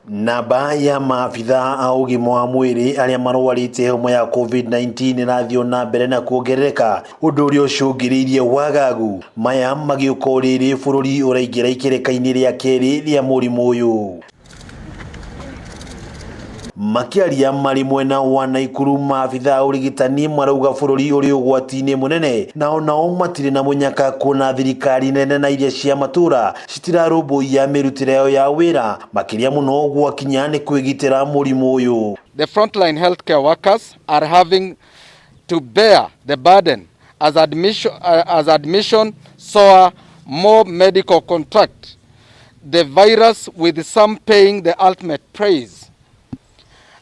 Namba ya maabitha a ũgima wa mwĩrĩ arĩa marwarĩte homa ya COVID-19 ĩrathiĩ na mbere na kuongerereka, ũndũ ũrĩa ũcũngĩrĩirie wagagu. Maya magĩũka o rĩrĩ bũrũri ũraingĩra ikereka-inĩ rĩa kerĩ rĩa mũrimũ ũyũ. Makĩaria marĩ mwena wa Naikuru, maabitha a ũrigitani marauga bũrũri ũrĩ ũgwati-inĩ mũnene, na onao matirĩ na mũnyaka kuona thirikari nene na iria cia matũra citirarũmbũiya mĩrutĩre yao ya wĩra, makĩria mũno gwakinya nĩ kwĩgitĩra mũrimũ ũyũ. The frontline healthcare workers are having to bear the burden as admission saw more medical contract the virus, with some paying the ultimate price.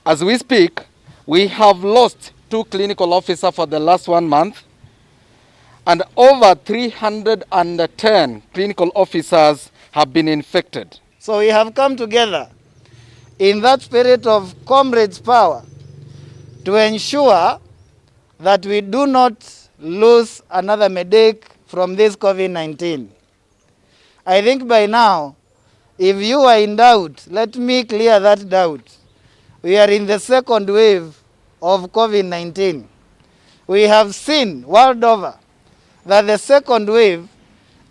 As we speak, we have lost two clinical officers for the last one month and over 310 clinical officers have been infected. So we have come together in that spirit of comrades power to ensure that we do not lose another medic from this COVID-19. I think by now, if you are in doubt, let me clear that doubt. We are in the second wave of COVID-19. We have seen world over that the second wave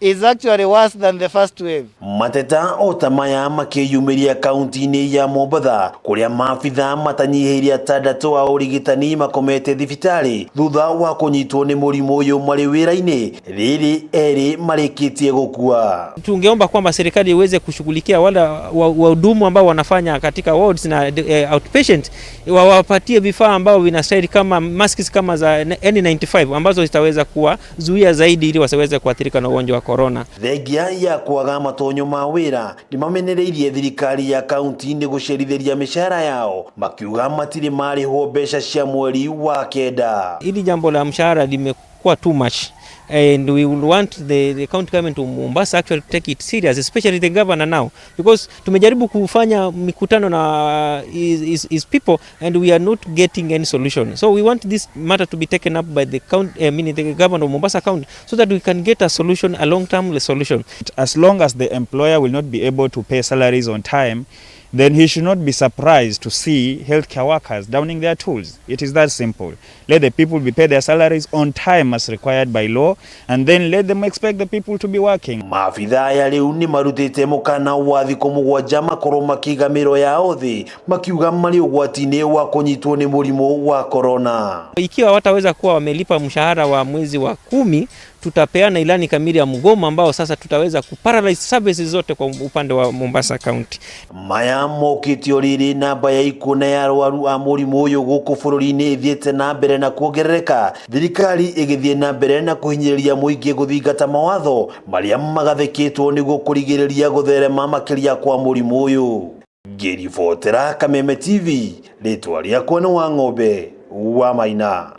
is actually worse than the first wave. Mateta o ta maya makĩyumĩria kaunti-inĩ ya Mombatha, kũrĩa maabitha matanyihĩirie atandatũ a ũrigitani makomete thibitarĩ thutha wa kũnyitwo nĩ mũrimũ ũyũ marĩ wĩra-inĩ, rĩrĩ erĩ marĩkĩtie gũkua. Tungeomba kwamba serikali iweze kushughulikia wale wahudumu ambao wanafanya katika wards na outpatient, wawapatie vifaa ambao vinastahili kama masks kama za N95 ambazo zitaweza kuwazuia zaidi ili wasiweze kuathirika na ugonjwa wa corona. Thengia ya kwaga matonyo ma wĩra, nĩmamenereirie thirikari ya kaunti nĩ gũcerithĩria mĩcara yao, makiuga matirĩ marĩhwo mbeca cia mweri wa kenda. Hili jambo la mshahara limekuwa too much and we will want the county government of Mombasa actually to take it serious, especially the governor now, because tumejaribu kufanya mikutano na his people and we are not getting any solution. So we want this matter to be taken up by the county, I mean the governor of Mombasa County, so that we can get a solution, a long term solution. As long as the employer will not be able to pay salaries on time, then he should not be surprised to see healthcare workers downing their tools. It is that simple. Let the people be paid their salaries on time as required by law, and then let them expect the people to be working. Maabitha aya rĩu nĩ marutĩte mũkana wa thikũ 7 makorwo makĩiga mĩro yao thĩ, makiuga marĩ ũgwati-inĩ wa kũnyitwo nĩ mũrimũ wa korona. Ikiwa wataweza kuwa wamelipa mshahara wa mwezi wa 10, tutapeana ilani kamili ya mgomo ambao sasa tutaweza kuparalyze services zote kwa upande wa Mombasa County. Maya mokĩte o rĩrĩ namba ya ikuũ na ya arwaru a mũrimũ ũyũ gũkũ bũrũri-inĩ ĩthiĩte na mbere na kuongerereka, thirikari ĩgĩthiĩ na mbere na kũhinyĩrĩria mũingĩ gũthingata mawatho marĩa magathĩkĩtwo nĩguo kũrigĩrĩria gũtherema makĩria kwa mũrimũ ũyũ. Ngĩribotera Kameme TV, rĩtwa rĩakwa nĩ wa Ng'ombe wa Maina.